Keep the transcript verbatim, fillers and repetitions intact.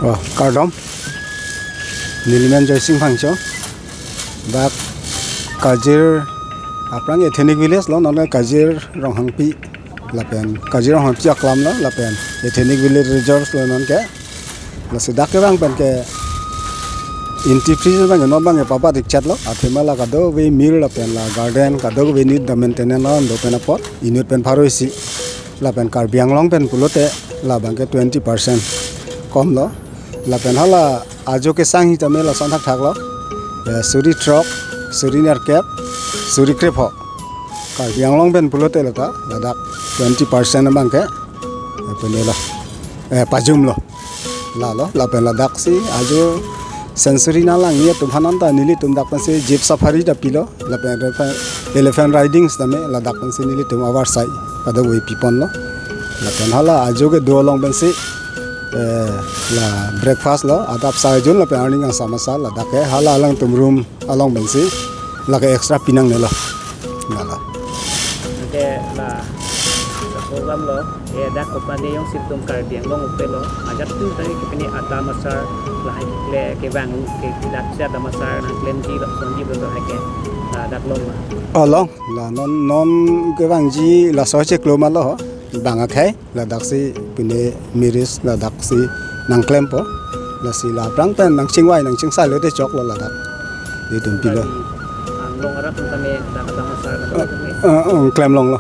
Oh, kardom. Nelimen Joysing Phangcho. Dak Kajir aphrang ethnic village lo, non Kajir Ronghangpi. Lapen Kajir Ronghangpi aklam lo, lapen ethnic village reserve lo non ke. Lasi dak kevang pen ke entry fees abang ke non abang ke papat ikchat lo. Athema la kadokave mir lapen la garden kadokave need the maintenance lo do pen apot inut pen pharo isi. Lapen Karbi Anglong pen pulote labang ke twenty percent kom lo. Lapen hala ajo kesang hitame lason thakthak lo. Eh, suri throk, suri nerkep, suri krepho. Karbi Anglong pen pulote lata ladak twenty percent abang ke, eh, pene lo, eh, pajum lo. Lalo, lapen ladak si ajo sensory nanglang ni atum aphan anta nelitum dak pensi jeep safari ta pilo, lapen elephant, elephant riding sitame ladak pensi nelitum avarsai kadokave pipon lo. Lapen hala ajo kedo along pensi, eh, la breakfast lo, adap sa arjun lapen arni kangsam asar ladak ke hala alangtum room along pensi lake extra pinangne lo. Lalo. Anke la program lo, eh, dak kopane jongsi itum Karbi Anglong upe lo, ajat tu tadi kepini adam asar lahai kekle kevang ke dak si adam asar nangklemji lapuson ji belo hai ke, la dak long ma? Oh, long. La non non kevangji laso chiklo ma lo ho. Bang akhei ladak si pine miris ladak si nangklempo. Lasi la aphrang pen nangchingvai nangchingsai lote choklo ladak. Itum pilo. Anglong arat tame dak adam asar Eh, eh, klem longlo.